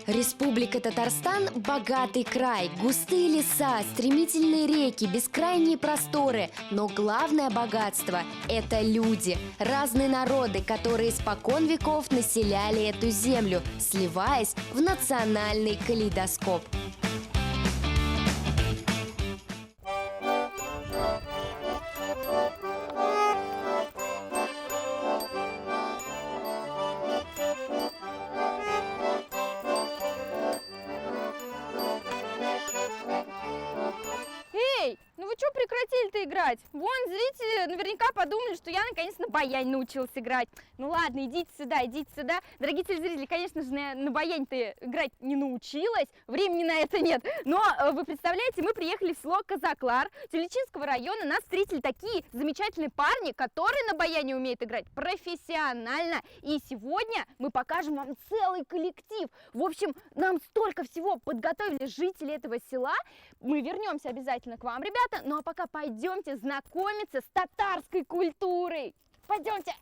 Республика Татарстан – богатый край, густые леса, стремительные реки, бескрайние просторы. Но главное богатство – это люди, разные народы, которые испокон веков населяли эту землю, сливаясь в национальный калейдоскоп. Эй, ну вы что прекратили-то играть? Вон, зрители наверняка подумали, что я наконец на баяне научилась играть. Ну ладно, идите сюда, идите сюда. Дорогие телезрители, конечно же, на баяне-то играть не научилась, времени на это нет. Но вы представляете, мы приехали в село Казаклар Тюлячинского района. Нас встретили такие замечательные парни, которые на баяне умеют играть профессионально. И сегодня мы покажем вам целый коллектив. В общем, нам столько всего подготовили жители этого села. Мы вернемся обязательно к вам, ребята. Ну а пока пойдемте знакомиться с татарской культурой. Пойдемте!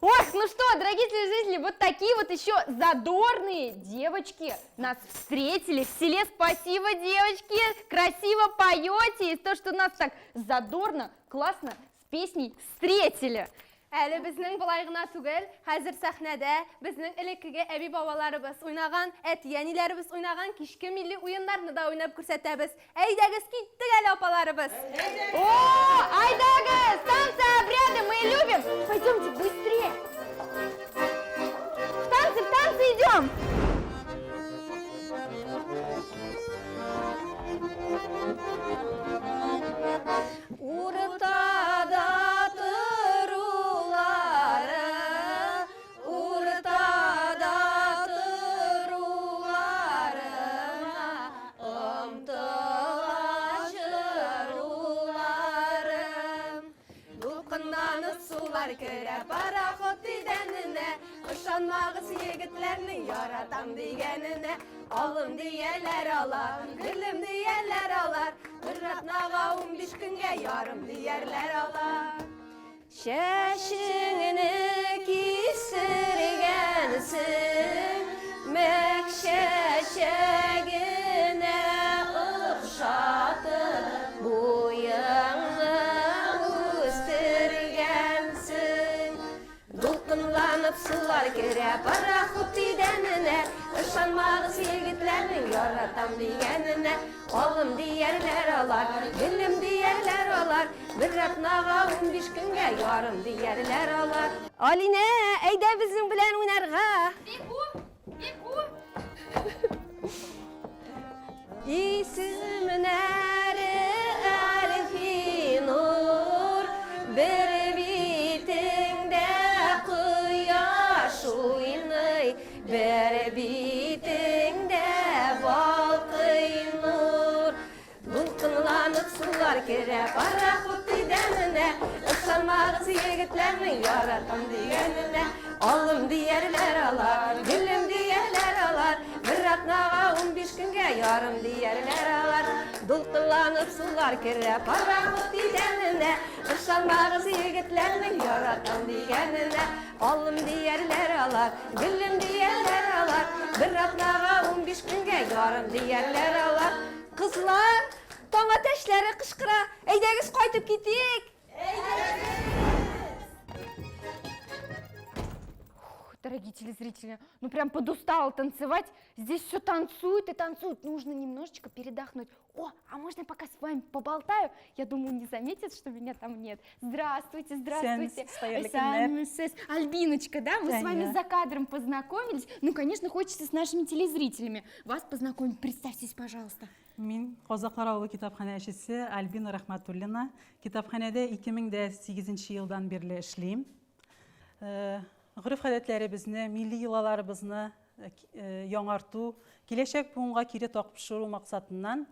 Ох, ну что, дорогие телезрители, вот такие вот еще задорные девочки нас встретили в селе. Спасибо, девочки, красиво поете, и то, что нас так задорно, классно с песней встретили. Әле безнең болай гына түгел, хәзер сәхнәдә безнең элеккеге әби-бабаларыбыз уйнаган, әти-әниләребез уйнаган кичке милли уеннарны да уйнап күрсәтәбез. Әйдәгез, киттек әле, апаларыбыз! О, айдагыз, танцы обряды мы любим! Пойдемте быстрее! В танцы, в танцы идем! Уртада торулары, уртада торуларына омтыла җыруларым. Дулкынланып сулар керә пароход идәненә, ышанмагыз егетләрнең яратам дигәненә. Алым дияләр алар, гөлем дияләр алар, бер атнага 15 көнгә ярым диярләр алар. Чәчеңне кисергәнсең, мәк чәчәгенә охшатып, буеңны үстергәнсең. Дулкынланып сулар керә пароход идәненә, ышанмагыз егетләрнең яратам дигәненә. Алым диярләр алар, гөлем диярләр алар, бер атнага 15 көнгә ярым диярләр алар. Алинә, әйдә безнең белән уйнарга. Бегу, бегу. Исемнәре Әлфинур, бер битеңдә кояш уйный, бер битеңдә балкый нур. Дулкынланып сулар керә пароход идәненә, ышанмагыз егетләрнең яратам дигәненә. Алым диярләр алар, гөлем диярләр алар, бер атнага 15 көнгә ярым диярләр алар. Дулкынланып сулар керә пароход идәненә, ышанмагыз егетләрнең яратам дигәненә. Алым диярләр алар, гөлем диярләр алар, бер атнага 15 көнгә ярым диярләр алар. Кызлар, таң әтәчләре кычкыра, әйдәгез кайтып китик. Дорогие телезрители, ну прям подустала танцевать. Здесь все танцуют и танцуют. Нужно немножечко передохнуть. О, а можно я пока с вами поболтаю? Я думаю, не заметят, что меня там нет. Здравствуйте, здравствуйте. Сәнсез, Альбиночка, да? Мы с вами за кадром познакомились. Ну, конечно, хочется с нашими телезрителями вас познакомить. Представьтесь, пожалуйста. Мин Казаклар авылы китапханәчесе Альбина Рахматуллина. Китапханәдә 2008 елдан бирле эшлим. Гореф-гадәтләребезне, милли йолаларыбызны яңарту, киләчәк буынга кире тапшыру максатыннан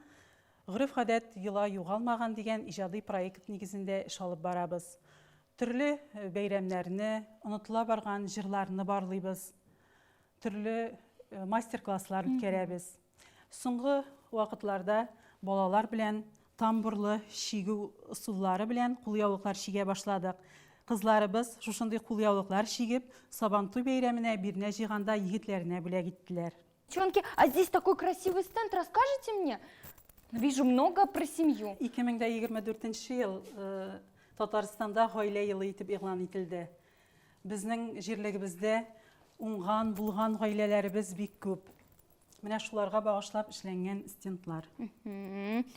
Гореф-гадәт, йола югалмаган дигән иҗади проект нигезендә эш алып барабыз. Төрле бәйрәмнәрне, онытыла барган җырларны барлыйбыз, төрле мастер-класслар үткәрәбез. Соңгы вакытларда балалар белән тамбурлы чигү ысуллары белән кулъяулыклар чигә башладык. Кызларыбыз шушындый кулъяулыклар чигеп, Сабантуй бәйрәменә бирнә җыйганда егетләренә бүләк иттеләр. Девчонки, а здесь такой красивый стенд, расскажете мне? Вижу много про семью. 2024 ел Татарстанда гаилә елы итеп игълан ителде. Безнең җирлегебездә уңган, булган гаиләләребез бик күп. Менә шуларга багышлап эшләнгән стендлар.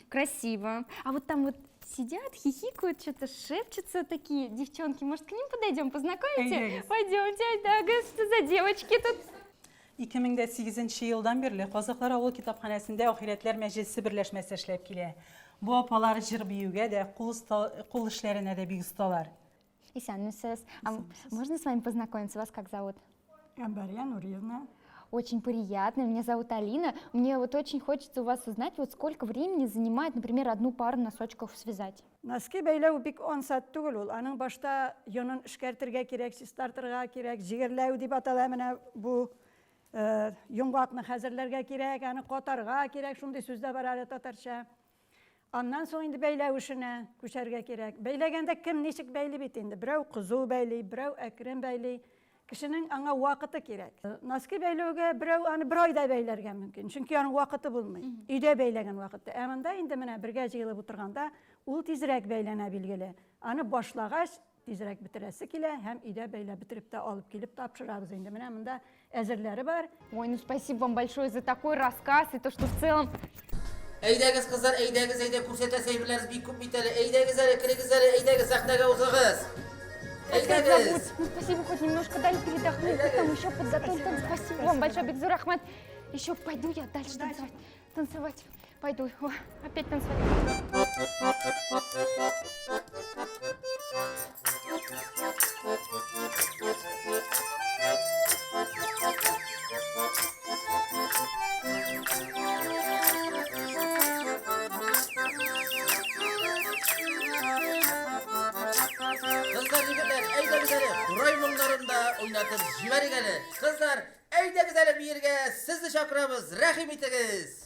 Красиво. А вот там вот сидят, хихикают, что-то шепчутся такие девчонки. Может, к ним подойдем, познакомите? Пойдемте, да, что за девочки тут? 2008 елдан бирле Казаклар авыл китапханәсендә Ахирәтләр мәҗлесе берләшмәсе эшләп килә. Бу апалар җыр-биюгә дә, кул эшләренә дә бик осталар. Исәнмесез. А можно с вами познакомиться? Вас как зовут? Гамбария Нуриевна. Очень приятно. Меня зовут Алина. Мне вот очень хочется у вас узнать, вот сколько времени занимает, например, одну пару носочков связать. Носки бәйләү бик ансат түгел ул. Аның башта йонын эшкәртергә кирәк, чистартырга кирәк, җегерләү дип атала менә бу йомгакны хәзерләргә кирәк, аны катарга кирәк, шундый сүз дә бар әле татарча. Аннан соң инде бәйләү эшенә күчәргә кирәк. Бәйләгәндә кем ничек бәйли бит инде. Берәү кызу бәйли, берәү әкрен бәйли. Кешенең аңа вакыты кирәк. Носки бәйләүгә берәү аны бер айда бәйләргә мөмкин. Чөнки аның вакыты булмый. Өйдә бәйләгән вакытта. Ә монда инде менә бергә җыелып утырганда ул тизрәк бәйләнә билгеле. Аны башлагач тизрәк бетерәсе килә һәм өйдә бәйләп бетереп тә алып килеп тапшырабыз инде. Менә монда әзерләре бар. Ой, ну спасибо вам большое за такой рассказ и то, что в целом Әйдәгез, кызлар, әйдәгез, әйдә, күрсәтәсе әйберләрегез бик күп бит әле. Әйдәгез әле, керегез әле, әйдәгез, сәхнәгә узыгыз. Әйдәгез. Ну, спасибо, хоть немножко дали передохнуть, потом еще подготовить. Спасибо вам большое, Бик зур рәхмәт. Еще пойду я дальше танцевать. Танцевать. Пойду. О, опять танцевать. Кызлар, егетләр, әйдәгез әле, курай моңнарын да уйнатып җибәрик әле. Кызлар, әйдәгез әле биергә, сезне чакырабыз, рәхим итегез.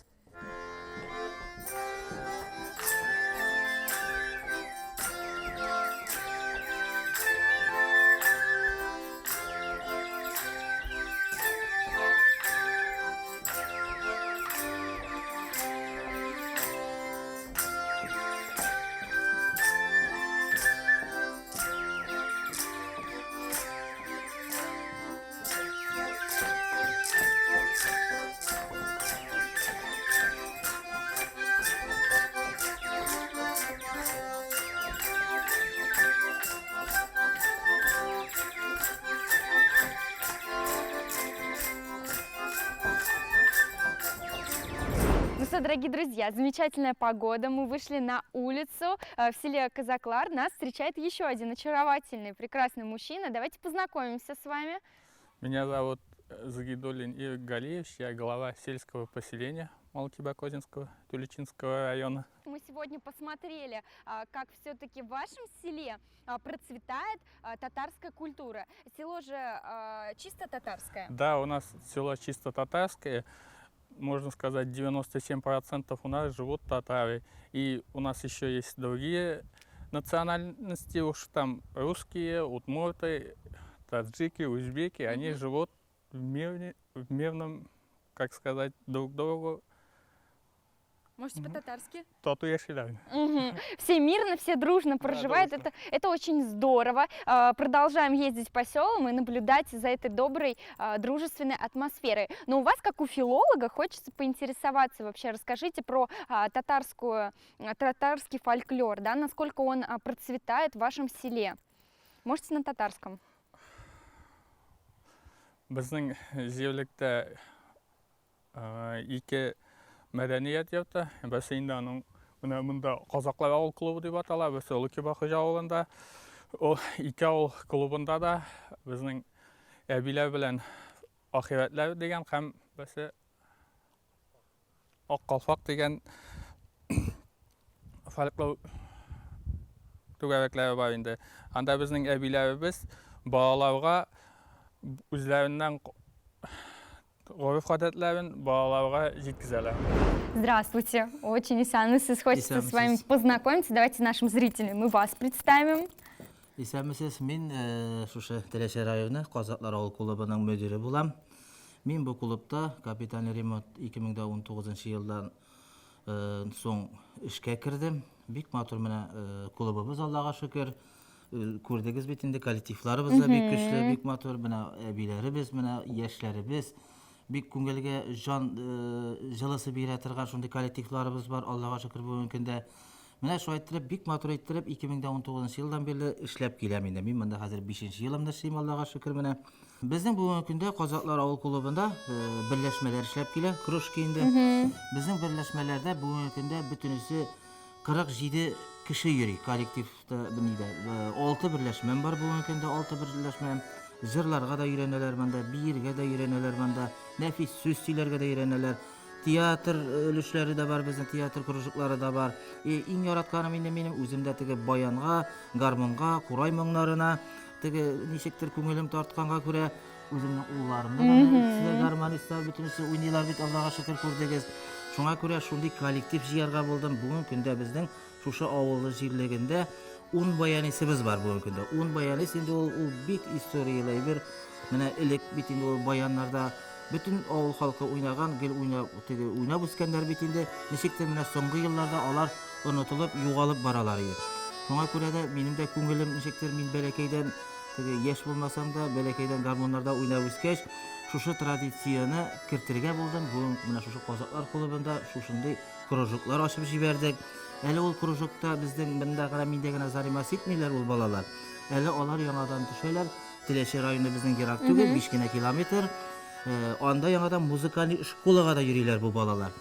Ну что, дорогие друзья, замечательная погода. Мы вышли на улицу в селе Казаклар. Нас встречает еще один очаровательный, прекрасный мужчина. Давайте познакомимся с вами. Меня зовут Загидуллин Игорь Галиевич. Я глава сельского поселения Малокибакозинского Тюлячинского района. Мы сегодня посмотрели, как все-таки в вашем селе процветает татарская культура. Село же чисто татарское. Да, у нас село чисто татарское. Можно сказать, 97% у нас живут татары. И у нас еще есть другие национальности, уж там русские, удмурты, таджики, узбеки. Они живут в мирном, как сказать, друг другу. Можете по-татарски? Тату яшиләр. Все мирно, все дружно проживают. Дружно. Это очень здорово. Продолжаем ездить по селам и наблюдать за этой доброй, дружественной атмосферой. Но у вас, как у филолога, хочется поинтересоваться вообще. Расскажите про татарский фольклор, да, насколько он процветает в вашем селе. Можете на татарском. Безнең җирлектә ике мәдәният йорты. Берсе инде аның менә монда Казаклар авыл клубы дип атала, берсе Олы Кибахуҗа авылында. Ул ике авыл клубында да безнең әбиләр белән ахирәтләр дигән һәм берсе Ак калфак дигән фольклор түгәрәкләре бар инде. Анда безнең әбиләребез балаларга үзләреннән гореф-гадәтләрен балаларга җиткезәләр. Здравствуйте, очень Исәнмесез, хочется с вами Исәнмесез. познакомиться. Давайте нашим зрителям мы вас представим. Исәнмесез, мин шушы Теләче районы Казаклар авыл клубының мөдире булам. Мин бу клубта капитальный ремонт 2019 елдан соң эшкә кердем. Бик матур менә клубыбыз, Аллага шөкер. Күрдегез бит инде, коллективларыбыз да бик көчле, бик матур. Менә әбиләребез, менә яшьләребез бик күңелгә җан җылысы бирә торган шундый коллективларыбыз бар, Аллага шөкер, бүгенге көндә. Менә шулай иттереп, бик матур иттереп, 2019 елдан бирле эшләп киләм инде. Мин монда хәзер 5 елымда эшлим, Аллага шөкер, менә. Безнең бүгенге көндә Казаклар авыл клубында берләшмәләр эшләп килә, кружки инде. Безнең берләшмәләрдә бүгенге көндә бөтенесе 47 кеше йөри коллективта, нидә. 6 берләшмәм бар бүгенге көндә, 6 берләшмәм. Җырларга да өйрәнәләр монда, биергә дә өйрәнәләр монда, нәфис сүз сөйләргә дә өйрәнәләр. Театр өлешләре дә бар, безнең театр кружоклары да бар. Иң яратканым инде минем үзем дә теге баянга, гармунга, курай моңнарына теге ничектер күңелем тартканга күрә үземнең улларымны да менә икесе дә гармонистлар, бөтенесе уйныйлар бит, Аллага шөкер, күрдегез. Шуңа күрә шундый коллектив җыярга булдым. Бүгенге көндә безнең шушы авылы җирлегендә 10 баянисыбыз бар бүгенге көндә. 10 баянист инде ул бик историяле әйбер. Менә элек бит инде ул баяннарда бөтен авыл халкы уйнаган, гел уйнап, теге уйнап үскәннәр бит инде. Ничектер менә соңгы елларда алар онытылып, югалып баралар иде. Шуңа күрә дә минем дә күңелем ничектер, мин бәләкәйдән теге яшь булмасам да, бәләкәйдән гармуннарда уйнап үскәч, шушы традицияне кертергә булдым. Бүген менә шушы Казаклар клубында шушындый кружоклар ачып җибәрдек. Әле ул кружокта безнең монда гына, миндә генә заниматься итмиләр ул балалар. Әле алар яңадан төшәләр. Теләче районы безнең ерак түгел, 5 кенә километр. Анда яңадан музыкальный школага да йөриләр бу балалар.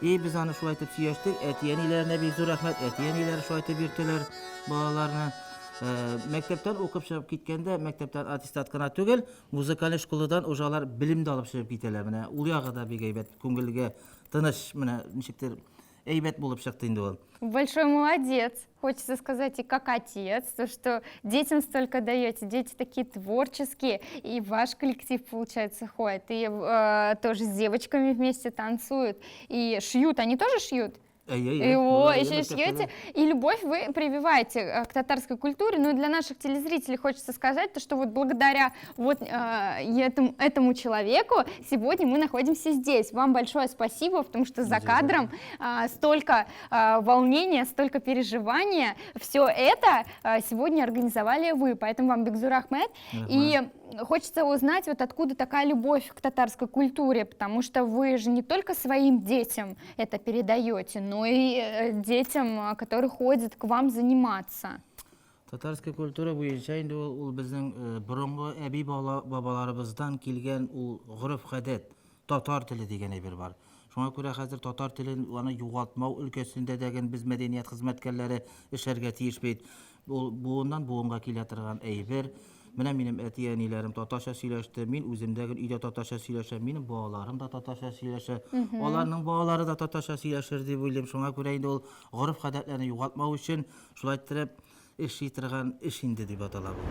И без аны шулай итеп сөйләштек. Әти-әниләренә бик зур рәхмәт. Әти-әниләре шулай итеп йөртәләр балаларны. Мәктәптән укып чыгып киткәндә, мәктәптән аттестат кына түгел, музыкальный школадан уже алар белем дә алып чыгып китәләр. Менә ул ягы да бик әйбәт, күңелгә тыныч, менә ничектер әйбәт булып чыкты инде ул. Большой молодец, хочется сказать, и как отец, то, что детям столько даете, дети такие творческие, и ваш коллектив, получается, ходит, и тоже с девочками вместе танцуют, и шьют, они тоже шьют? Әй-әй-әй, И болар еще әйбәт шьете, кәфәләр. и любовь вы прививаете к татарской культуре. Ну и для наших телезрителей хочется сказать, то, что вот благодаря вот этому человеку сегодня мы находимся здесь. Вам большое спасибо, потому что за Спасибо. кадром столько волнения, столько переживания. Все это сегодня организовали вы, поэтому вам бик зур рәхмәт. И хочется узнать, вот откуда такая любовь к татарской культуре, потому что вы же не только своим детям это передаете, но и детям, которые ходят к вам заниматься. Татарская культура буенча инде ул безнең борынгы әби бабаларыбыздан килгән ул гореф-гадәт, татар теле дигән әйбер бар. Шуңа күрә хәзер татар телен аны югалтмау өлкәсендә дә без мәдәният хезмәткәрләре эшләргә тиеш бит. Ул буыннан буынга килә торган әйбер. Менә минем әти-әниләрем татарча сөйләште, мин үзем дә өйдә татарча сөйләшәм, минем балаларым да татарча сөйләшә, аларның балалары да татарча сөйләшер дип уйлыйм. Шуңа күрә инде ул гореф-гадәтләрне югалтмау өчен шулай иттереп эшли торган эш инде дип атала бу.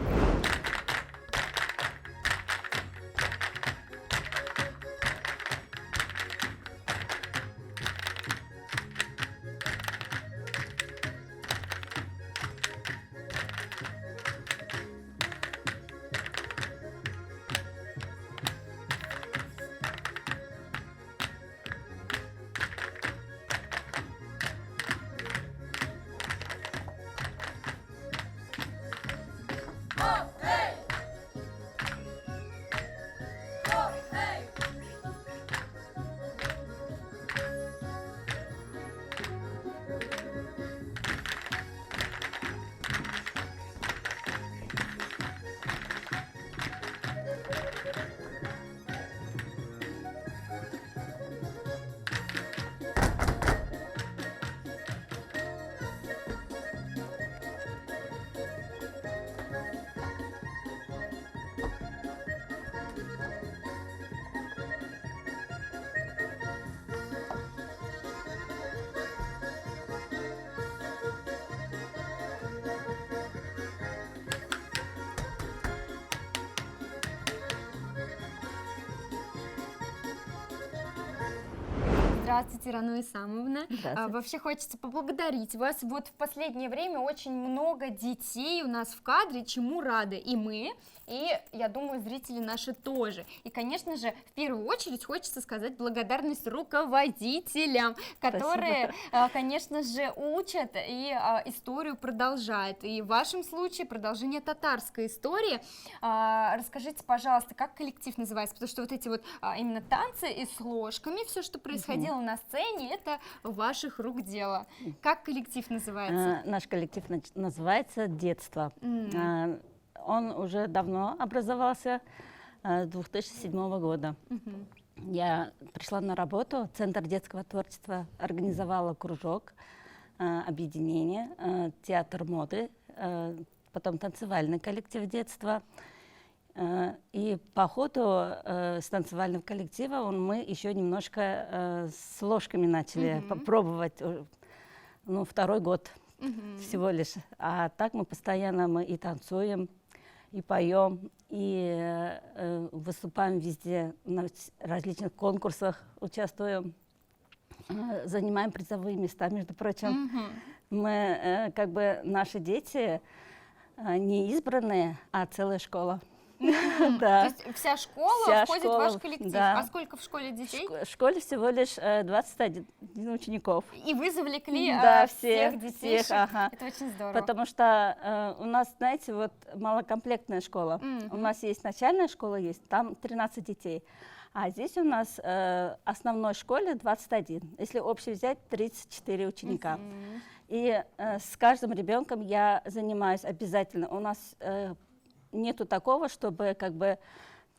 Здравствуйте, Рано Исамовна. Здравствуйте. Вообще хочется поблагодарить вас. Вот в последнее время очень много детей у нас в кадре, чему рады и мы, и, я думаю, зрители наши тоже. И, конечно же, в первую очередь хочется сказать благодарность руководителям, которые, конечно же, учат и историю продолжают. И в вашем случае продолжение татарской истории. Расскажите, пожалуйста, как коллектив называется? Потому что вот эти вот именно танцы и с ложками, все, что происходило на сцене, это ваших рук дело. Как коллектив называется? Наш коллектив называется «Детство». Он уже давно образовался, с 2007 года. Я пришла на работу, Центр детского творчества организовала кружок, объединение, театр моды, потом танцевальный коллектив детства. И по ходу с танцевального коллектива мы еще немножко с ложками начали попробовать, ну, второй год всего лишь. А так мы постоянно мы и танцуем, и поем, и выступаем везде, на различных конкурсах участвуем, занимаем призовые места, между прочим. Мы, как бы, наши дети не избранные, а целая школа. Да. То есть вся школа входит в ваш коллектив? Да. А сколько в школе детей? В школе всего лишь 21 учеников. И вы завлекли, да, всех детей? Всех, ага. Это очень здорово. Потому что у нас, знаете, вот малокомплектная школа. У нас есть начальная школа, есть, там 13 детей. А здесь у нас основной школе 21. Если общий взять, 34 ученика. И с каждым ребенком я занимаюсь обязательно. У нас нету такого, чтобы как бы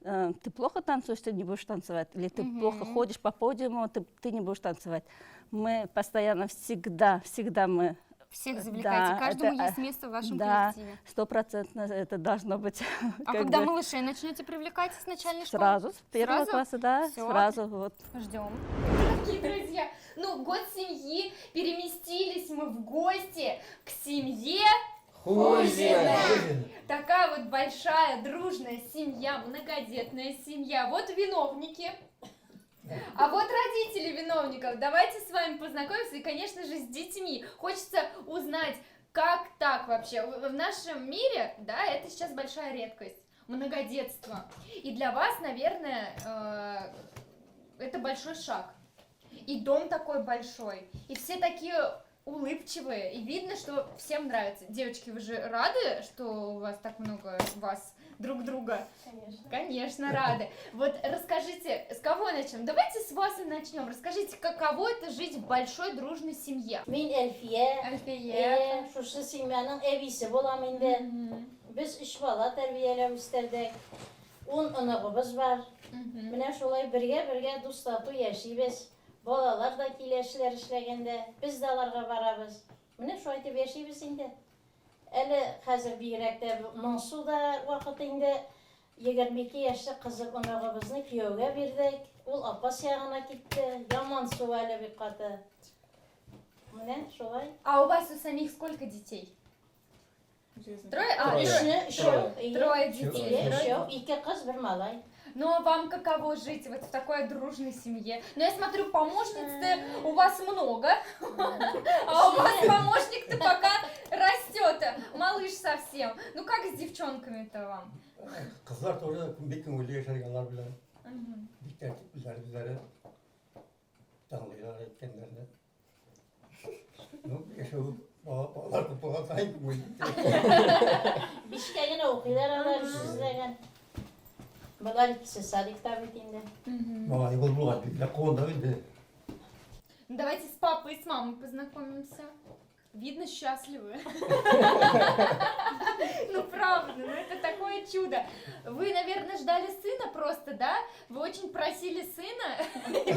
ты плохо танцуешь, ты не будешь танцевать, или ты плохо ходишь по подиуму, ты не будешь танцевать. Мы постоянно, всегда, всегда мы... Всех завлекаете, да, каждому это, есть место в вашем да, коллективе. 100% это должно быть. А когда малышей начнете привлекать с начальной школы? Сразу, с первого сразу? класса, да, Всё. Сразу. Вот. Ждем. Дорогие друзья, ну год семьи, переместились мы в гости к семье Хузина. Такая вот большая, дружная семья, многодетная семья. Вот виновники. А вот родители виновников. Давайте с вами познакомимся и, конечно же, с детьми. Хочется узнать, как так вообще. В нашем мире, да, это сейчас большая редкость. Многодетство. И для вас, наверное, это большой шаг. И дом такой большой. И все такие улыбчивые, и видно, что всем нравится. Девочки, вы же рады, что у вас так много вас друг друга? Конечно. Конечно, рады. Вот расскажите, с кого начнем? Давайте с вас и начнем. Расскажите, каково это жить в большой дружной семье? Мин Әлфия. Әлфия. Шушы семьяның әбисе булам инде. Без өч бала тәрбияләп үстердек. 10 оныгыбыз бар. Менә шулай бергә-бергә дус-тату яшибез. Балалар да килә эшләр эшләгәндә, без дә аларга барабыз. Менә шулай итеп яшибез инде. Әле хәзер бигрәк тә моңсу да вакыт инде. 22 яшьлек кызы оныгыбызны кияүгә бирдек. Ул апас ягына китте. Яман су әле бик каты. Менә шулай. А у вас у самих сколько детей? Трое? А, Трое. Трое детей. Өчәү, ике кыз, бер малай. Ну а вам каково жить вот в такой дружной семье? Ну я смотрю, помощниц-то у вас много, а у вас помощник-то пока растет, малыш совсем. Ну как с девчонками-то вам? Кызлар тоже бик күңелле яшәргә алар белән. Бик тәртиплеләр үзләре. Тыңлыйлар әйткәннәрне. Ну, яшәү балалар күп булган саен күңелле. Бишкә генә укыйлар алар эшсезләгән. Болар икесе садикта бит инде. Малай ул булган бик куандык инде. Давайте с папой и с мамой познакомимся. Видно, счастливы. Ну, правда, ну это такое чудо. Вы, наверное, ждали сына просто, да? Вы очень просили сына, и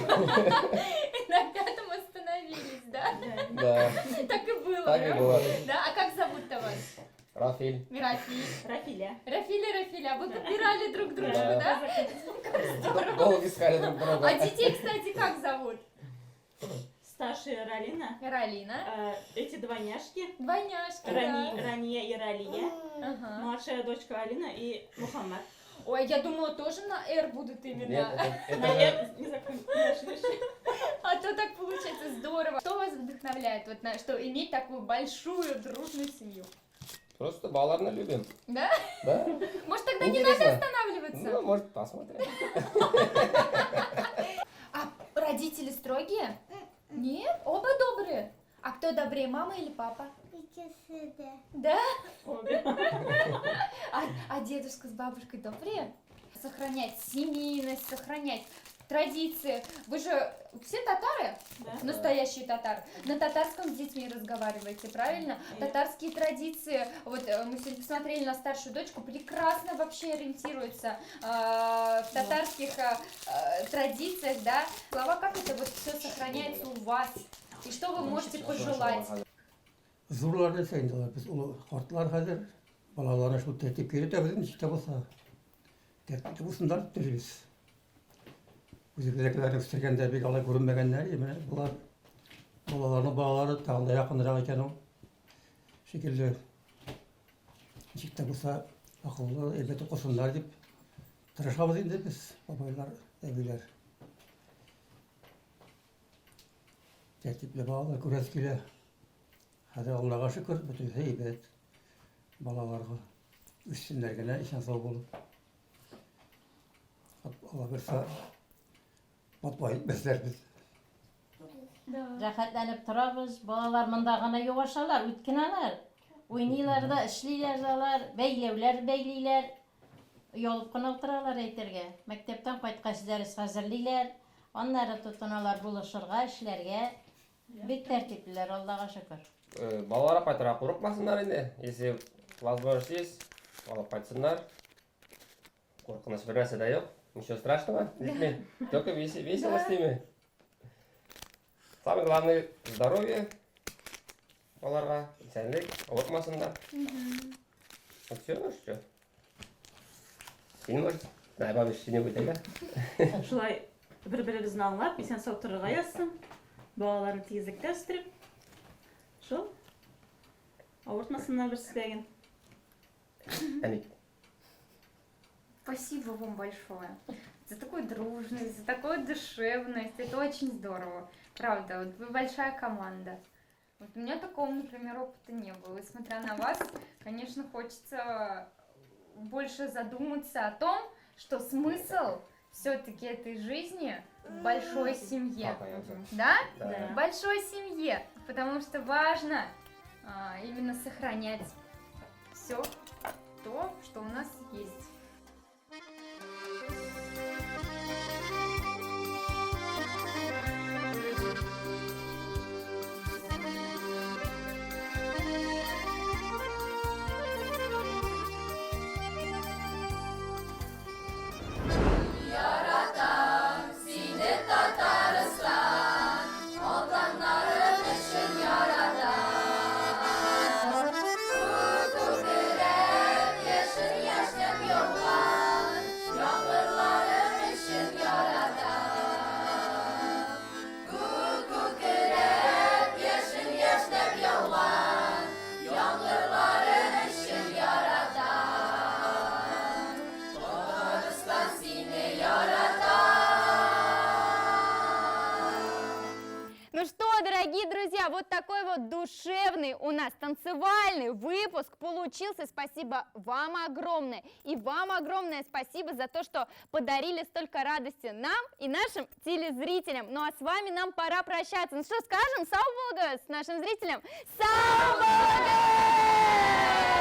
на пятом остановились, да? Да. Так и было, Так и было. Да? А как зовут-то вас? Рафиль. Рафиль. Рафиля. Рафиля, Рафиля. Вы подбирали друг дружку, Да. да? Как здорово. Долго искали друг друга. А детей, кстати, как зовут? Старшая Ралина. Ралина. Эти двойняшки. Двойняшки, да. Рания и Ралия. Ага. Младшая дочка Алина и Мухаммад. Ой, я думала, тоже на «Р» будут имена. Нет, это На же «Р» не закончили. А то так вдохновляет, вот на, что иметь такую большую дружную семью? Просто балаларны любим. Да? Да. Может, тогда не надо Интересно. останавливаться? Ну, может, посмотрим. А родители строгие? Нет? Оба добрые? А кто добрее, мама или папа? Да? А дедушка с бабушкой добрее? Сохранять семейность, сохранять традиции. Вы же все татары? Да. Настоящие татары. На татарском с детьми разговариваете, правильно? Татарские традиции. Вот мы сегодня посмотрели на старшую дочку, прекрасно вообще ориентируется в татарских традициях, да? Слова, как это вот все сохраняется у вас? И что вы можете пожелать? Зурлар нәрсә инде алар, без олы картлар хәзер, балаларны шул тәртипкә өйрәтәбез ничек тә булса. Тәртипле булсыннар дип телибез. Үзебезнекеләрне үстергәндә бик алай күренмәгәннәр, менә болар балаларның балалары тагын да якынрак икән ул. Шикелле ничек тә булса акыллы, әйбәт укысыннар дип тырышабыз инде без, бабайлар, әбиләр. Тәртипле балалар күрәсе килә. Хәзер Аллага шөкер, бөтенесе әйбәт балаларга. Үссеннәр генә исән-сау булып. Алла бирсә, батпа итмәсләр без. Рәхәтләнеп торабыз. Балалар монда гына юашалар, үткен алар. Уйныйлар да, эшлиләр дә алар, бәйләүләр бәйлиләр. Оялып кына утыралар әйтергә. Мәктәптән кайткач дәрес хәзерлиләр. Аннары тотыналар булышырга, эшләргә. Бик тәртиплеләр, Аллага шөкер. Балалар кайтырга курыкмасыннар инде. Если возможность есть, алып кайтсыннар. Куркыныч бер нәрсә дә юк. Ничего страшного с детьми. Только весело с ними. Самое главное здоровье балаларга, исәнлек, авыртмасыннар. Вот все, ну что. Син, может, добавишь что-нибудь, да? Шулай бер-беребезне аңлап, исән-сау торырга язсын. Балаларны тигезлектә үстереп. Шул. Авыртмасыннар берсе Әни. Спасибо вам большое за такую дружность, за такую душевность. Это очень здорово. Правда, вот вы большая команда. Вот у меня такого, например, опыта не было. И смотря на вас, конечно, хочется больше задуматься о том, что смысл все-таки этой жизни в большой семье. Да? Да. В большой семье. Потому что важно именно сохранять все то, что у нас есть. Яратам сине, Татарстан, Алганнарың өчен яратам. Күк күкрәп, яшен яшьнәп яуган яңгырларың өчен яратам. Күк күкрәп, яшен яшьнәп яуган яңгырларың өчен яратам. Татарстан, сине яратам. Ну что, дорогие друзья, вот такой вот душевный у нас танцевальный выпуск получился. Спасибо вам огромное. И вам огромное спасибо за то, что подарили столько радости нам и нашим телезрителям. Ну а с вами нам пора прощаться. Ну что, скажем сау булыгыз нашим зрителям? Сау булыгыз!